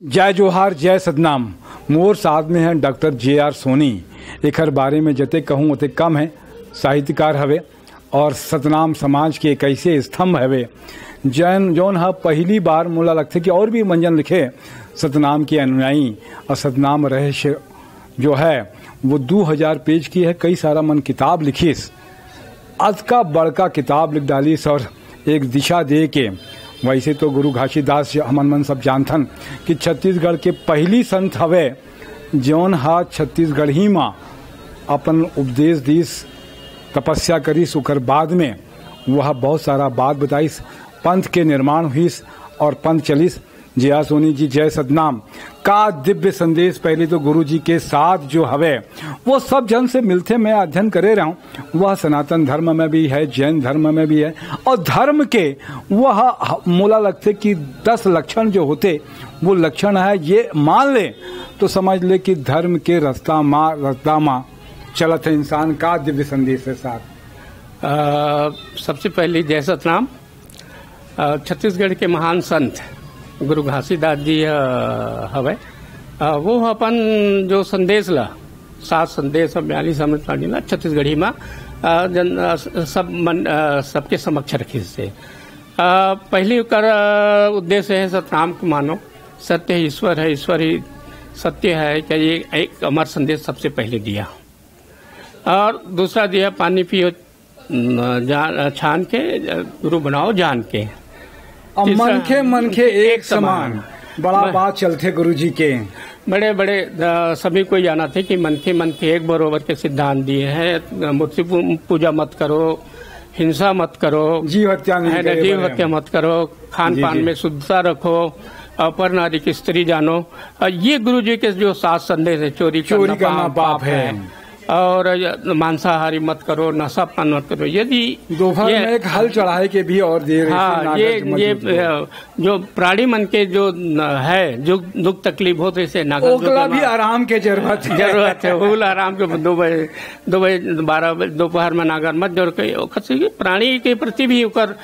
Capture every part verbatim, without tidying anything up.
जय जोहार, जय सतनाम। मोर साथ में है डॉक्टर जे आर सोनी। एकर बारे में जते कहूँ, ओते कम है। साहित्यकार हवे और सतनाम समाज के एक ऐसे स्तंभ हवे, जैन, जौन ह पहली बार मोला लगथे कि और भी मंजन लिखे सतनाम के अनुयायी, और सतनाम रहस्य जो है, वो दू हजार पेज की है। कई सारा मन किताब लिखिस, अतका बड़का किताब लिख डालिस और एक दिशा दे के। वैसे तो गुरु घासीदास जी, हमन मन सब जानथन कि छत्तीसगढ़ के पहली संत हवे, जौन हा छत्तीसगढ़ी मा अपन उपदेश दीस, तपस्या करिस, ओकर बाद में वह बहुत सारा बात बताइस, पंथ के निर्माण हुईस और पंथ चलिस। जे आर सोनी जी, जय सतनाम। का दिव्य संदेश। पहले तो गुरु जी के साथ जो हवे, वो सब जन से मिलथे, मैं अध्ययन करे रहूं, वह सनातन धर्म में भी है, जैन धर्म में भी है। और धर्म के वह ह-, मोला लगथे कि दस लक्षण जो होथे, वो लक्षण है, ये मान ले तो समझ ले कि धर्म के रास्ता मा, रास्ता मा चलत है इंसान। का दिव्य संदेश है साथ। अ, सबसे पहले जय सतनाम। अ, छत्तीसगढ़ के महान संत गुरु घासीदास जी, अ, हवय। अ, वो अपन जो संदेश ला, सात संदेश और बयालीस अमृतवाणी ला छत्तीसगढ़ी मा, अ, जन, अ, स-, सब मन, अ, सबके समक्ष रखिस हे। अ, पहली ओकर, अ, उद्देश्य है सतनाम को मानो, सत्य ही ईश्वर है, ईश्वर ही सत्य है, कि ये एक अमर संदेश सबसे पहले दिया। और दूसरा दिया पानी पियो, न, जान, छान के, गुरु बनाओ जान के। अब तीसरा, मनखे, मनखे एक एक समान। समान। बड़ा मैं बात चलथे गुरु जी के। बड़े, बड़े, अ, सभी को जाना थे कि मनखे, मनखे एक बरोबर के सिद्धांत दिए हैं। मूर्ति पू-, पूजा मत करो, हिंसा मत करो, जीव हत्या नहीं है ना, करे जीव बड़े। हत्या मत करो, खान जी, पान जी। में शुद्धता रखो, अपर नारी की स्त्री जानो। अ, ये गुरु जी के जो सात संदेश है, चोरी चोरी करना करना पाप, पाप पाप है। है। और मांसाहारी मत करो, नशा पान मत करो। यदि दोपहर ये में एक हल चढ़ाए के भी और देर है, हाँ, नागर ये, मत ये, उठो। अ, जो प्राणी मन के जो न, है, जो दुख तकलीफ होत, जैसे नागर ओकला जोते भी मा आराम के जरूरत है। जरूरत है, ओला आराम के दो बजे, दो बजे, बारह बजे दोपहर में नागर मत जोड़ के, ओकर से प्राणी के प्रति भी ओकर, अ,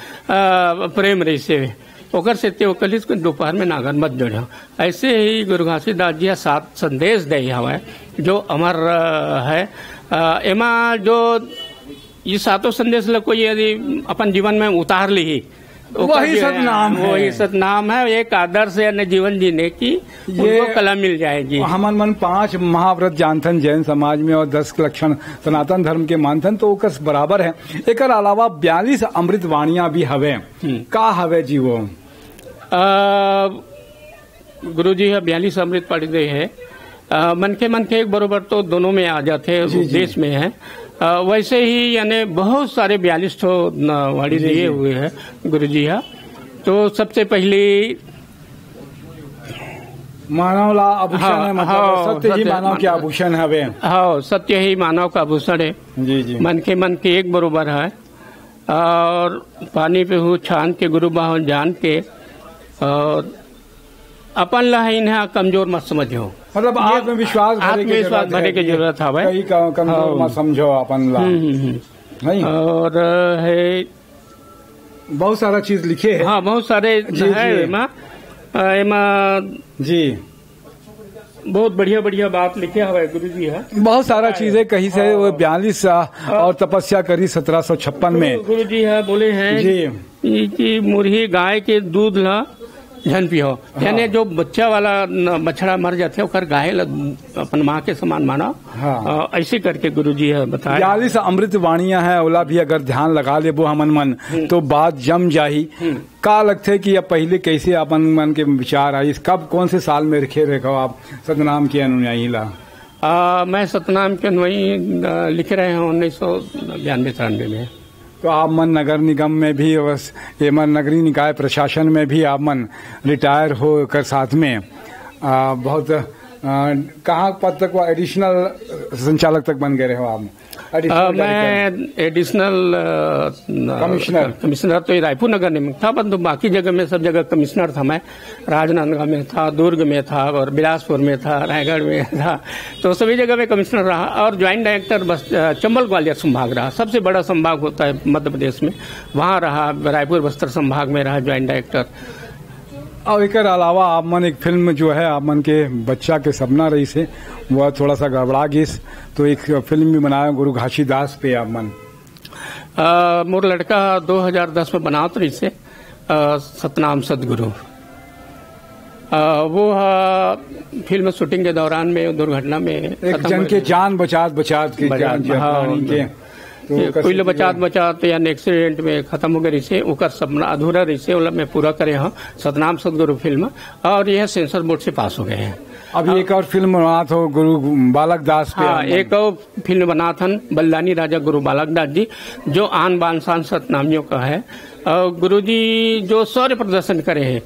प्रेम रहिसे, ओकर सेती ओकर लिस दोपहर में नागर मत जोड़ो। ऐसे ही गुरु घासीदास जी ह सात संदेश दे हवय, जो अमर, अ, है। अ, एमा जो ये सातों संदेश ल कोई यदि अपन जीवन में उतार ली, तो ओकर वही जो है, सतनाम है। वही सतनाम है, एक आदर्श यानी जीवन जीने की ये उनको कला मिल जाएगी। हमन मन पांच महाव्रत जानथन जैन समाज में और दस लक्षण सनातन धर्म के मानथन, तो ओकर बराबर है। एकर अलावा बयालीस अमृतवाणियां भी हवे। हम्म। का हवे जी वो? अ, गुरुजी ह बयालीस अमृत पाड़ी दे हे। अ, मनखे, मनखे एक बरोबर तो दोनों में आ जाथे, जी, जी। उपदेश में है। अ, वैसे ही यानी बहुत सारे बयालीस ठो न, वाणी जी, दिए जी। हुए हैं गुरुजी ह। तो सबसे पहली मानव ला आभूषण हाँ, है, मतलब हाँ, सत्य ही सत्य, मानव के मा-, आभूषण हवे। हाँ, सत्य ही मानव का आभूषण है। जी, जी। मनखे, मनखे एक बरोबर है। और पानी पे हूँ छान के गुरु बाहों जान के, और अपन ला इन्हा कमजोर मत समझो। मतलब ये आत्मविश्वास भरे के आत्मविश्वास जरूरत भरे है के कि जरूरत हवे। कहीं का कमजोर हाँ। मत समझो अपन ला। हम्म, हम्म, हम्म। नहीं? और है बहुत सारा चीज लिखे है। हाँ, बहुत सारे जी, है जी। एमा, अ, एमा जी। बहुत बढ़िया, बढ़िया बात लिखे हवे गुरु जी है। बहुत सारा चीजें कही से वो बयालीस, आ, और तपस्या करी सत्रह सौ छप्पन में। गुरु जी है बोले हैं जी। कि, कि मुरही गाय के दूध ला झन पियो, हाँ। यानी जो बच्चा वाला न, बछड़ा मर जाथे, ओकर गाय ला अपन माँ के समान माना। हाँ। अ, ऐसे करके गुरु जी है बताया। बयालीस अमृत वाणियां हैं, ओला भी अगर ध्यान लगा लेबो हमन मन, हम्म। तो बात जम जाही। हम्म। का लगथे कि अब पहले कैसे अपन मन के विचार आइस? कब, कौन से साल में रखे रहे हो आप सतनाम के अनुयायी ला? आ, मैं सतनाम के अनुयायी, आ, लिखे रहे हूँ उन्नीस सौ बयानबे तिरानबे में। तो आप मन नगर निगम में भी, बस, ये मन नगरीय निकाय प्रशासन में भी आप मन रिटायर हो कर साथ में, आ, बहुत, आ, कहाँ पद तक, वो एडिशनल संचालक तक बन गए रहे हो आप? एडिशनल अ, मैं डायरेक्टर। एडिशनल, अ, न-, कमिश्नर। कमिश्नर तो ये रायपुर नगर में था, परंतु बाकी जगह में सब जगह कमिश्नर था मैं। राजनांदगांव में था, दुर्ग में था और बिलासपुर में था, रायगढ़ में था, तो सभी जगह में कमिश्नर रहा। और ज्वाइंट डायरेक्टर बस, अ, चंबल ग्वालियर संभाग रहा, सबसे बड़ा संभाग होता है मध्य प्रदेश में, वहाँ रहा। रायपुर बस्तर संभाग में रहा ज्वाइंट डायरेक्टर। अउ एकर अलावा आप मन एक फिल्म जो है, आप मन के बच्चा के सपना रहिस हे, वो थोड़ा सा गड़बड़ा गिस, तो एक फिल्म भी बनाए गुरु घासीदास पे आप मन। अ, मोर लड़का दो हज़ार दस में बनात रहिस हे, अ, सतनाम सतगुरु। अ, वो ह फिल्म शूटिंग के दौरान में दुर्घटना में एक खतम जन हो के गे। जान बचात बचात के बचात, जान हाँ, प्राणी के। तो ये ओकर कोई ले सेती बचात बचात या एक्सीडेंट में खतम हो गे रहिस हे, ओकर सपना अधूरा रहिस हे, ओला मैं पूरा करे हंव। सतनाम सतगुरु फिल्म, और यह सेंसर बोर्ड से पास हो गए हैं। अभी एक और फिल्म बनात हो गुरु बालक दास पे हाँ, हम एक और फिल्म बनात हन बलिदानी राजा गुरु बालक दास जी, जो आन बान शान सतनामियों का है। और गुरु जी जो शौर्य प्रदर्शन करे हैं,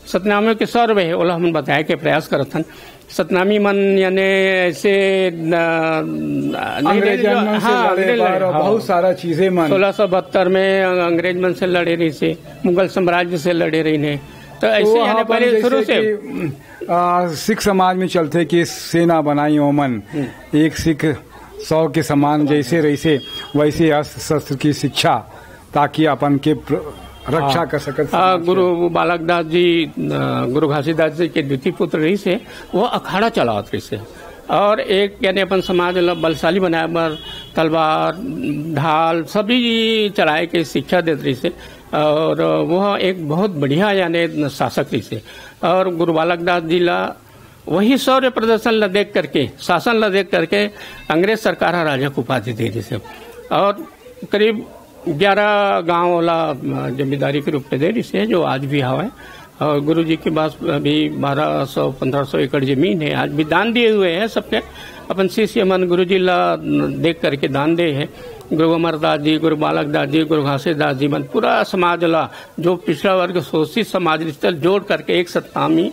सतनामियों के शौर्य है, ओला हम बताए के प्रयास करत हन। सतनामी मन यानी ऐसे न, न, नहीं, अंग्रेजन नहीं, मन से हाँ, लड़े अंग्रेज बर लड़े, हाँ। बहुत सारा चीजें मन। सोलह सौ बहत्तर में अंग्रेज मन से लड़े रहिस हे, मुगल साम्राज्य से लड़े रहिन हे। तो ऐसे तो यानी वहाँ पर पहले जैसे शुरू से कि, आ, सिख समाज में चलथे कि सेना बनाई ओमन, हम्म। एक सिख सौ के समान जैसे रहिस हे, वैसे अस्त्र शस्त्र की शिक्षा, ताकि अपन के प्र-, रक्षा हाँ। कर सकत आ, समाज के। गुरु बालक दास जी, आ, गुरु घासीदास जी के द्वितीय पुत्र रहिस हे, वो अखाड़ा चलावत रहिस हे। और एक यानी अपन समाज ला बलशाली बनाए बर तलवार, ढाल सभी चलाए के शिक्षा देत रहिस हे। और वो एक बहुत बढ़िया यानी शासक रहिस हे। और गुरु बालक दास जी ला वही शौर्य प्रदर्शन ला देख करके, शासन ला देख करके अंग्रेज सरकार ह राजा के उपाधि दे दिस हे। और करीब ग्यारह गांव वाला, अ, जमींदारी के रूप में दे दिस हे, जो आज भी हवय। और गुरु जी के पास अभी बारह सौ, पन्द्रह सौ एकड़ जमीन है, आज भी दान दिए हुए हैं सबके। अपन शिष्य मन गुरु जी ला देख करके दान दे हैं। गुरु अमरदास जी, गुरु बालक दास जी, गुरु घासीदास जी मन पूरा समाज ला, जो पिछड़ा वर्ग, शोषित समाज, रिश्ते जोड़ करके एक सतनामी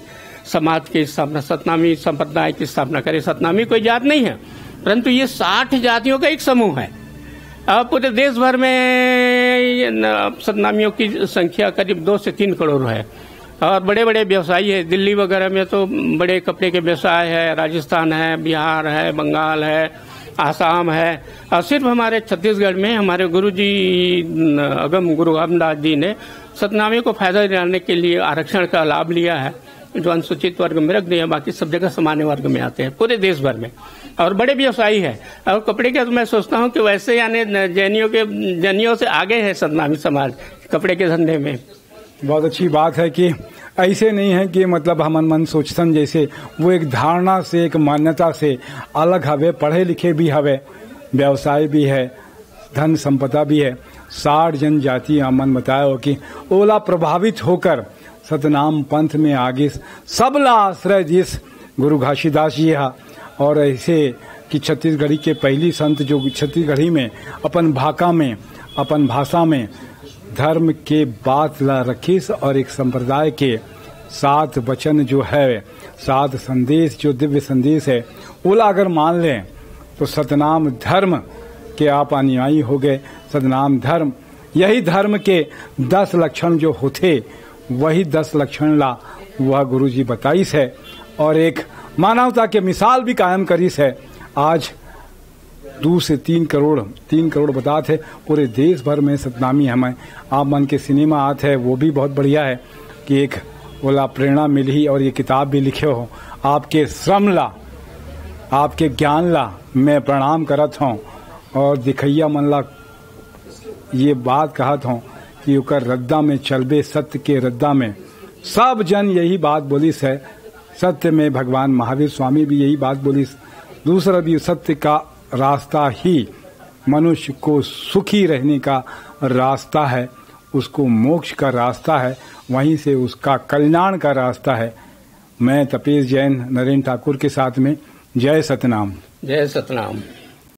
समाज की स्थापना, सतनामी संप्रदाय की स्थापना करे। सतनामी कोई जात नहीं है, परंतु ये साठ जातियों का एक समूह है। अब पूरे देश भर में ये न-, सतनामियों की संख्या करीब दो से तीन करोड़ है। और बड़े-बड़े व्यवसायी है, दिल्ली वगैरह में तो बड़े कपड़े के व्यवसाय है, राजस्थान है, बिहार है, बंगाल है, आसाम है। और सिर्फ हमारे छत्तीसगढ़ में हमारे गुरु जी, न-, अगम गुरु रामदास जी ने सतनामी को फायदा दिलाने के लिए आरक्षण का लाभ लिया है, जो अनुसूचित वर्ग में रख दिया, बाकी सब जगह सामान्य वर्ग में आते हैं पूरे देश भर में। और बड़े व्यवसायी हैं। और कपड़े का तो मैं सोचता हूँ कि वैसे यानी न-, जैनियों के, जैनियों से आगे है सतनामी समाज कपड़े के धंधे में। बहुत अच्छी बात है कि ऐसे नहीं है कि मतलब हमन मन सोचथन, जैसे वो एक धारणा से, एक मान्यता से अलग हवे, पढ़े लिखे भी हवे, व्यवसाय भी है, धन संपदा भी है। साठ जनजाति हमन बताए हो कि ओला प्रभावित होकर सतनाम पंथ में आगिस, सबला आश्रय दिस गुरु घासीदास जी हा। और ऐसे कि छत्तीसगढ़ी के पहली संत जो छत्तीसगढ़ी में अपन भाखा में, अपन भाषा में धर्म के बात ला रखिस और एक संप्रदाय के सात वचन जो है, सात संदेश, जो दिव्य संदेश है, ओला अगर मान लें तो सतनाम धर्म के आप अनुयायी हो गए। सतनाम धर्म, यही धर्म के दस लक्षण जो होथे, वही दस लक्षण ला वह गुरु जी बताइस है और एक मानवता के मिसाल भी कायम करिस है। आज दो से तीन करोड़, तीन करोड़ बतात है, पूरे देश भर में सतनामी हमें। आप मन के सिनेमा आत है, वो भी बहुत बढ़िया है कि एक ओला प्रेरणा मिलही और ये किताब भी लिखे हो। आपके श्रम ला, आपके ज्ञान ला मैं प्रणाम करत हूँ और दिखैया मन ला ये बात कहत हूँ कि ओकर रद्दा में चलबे, सत्य के रद्दा में। सब जन यही बात बोलिस है, सत्य में भगवान महावीर स्वामी भी यही बात बोलिस। दूसरा भी, सत्य का रास्ता ही मनुष्य को सुखी रहने का रास्ता है, उसको मोक्ष का रास्ता है, वहीं से उसका कल्याण का रास्ता है। मैं तपेश जैन नरेंद्र ठाकुर के साथ में। जय सतनाम। जय सतनाम।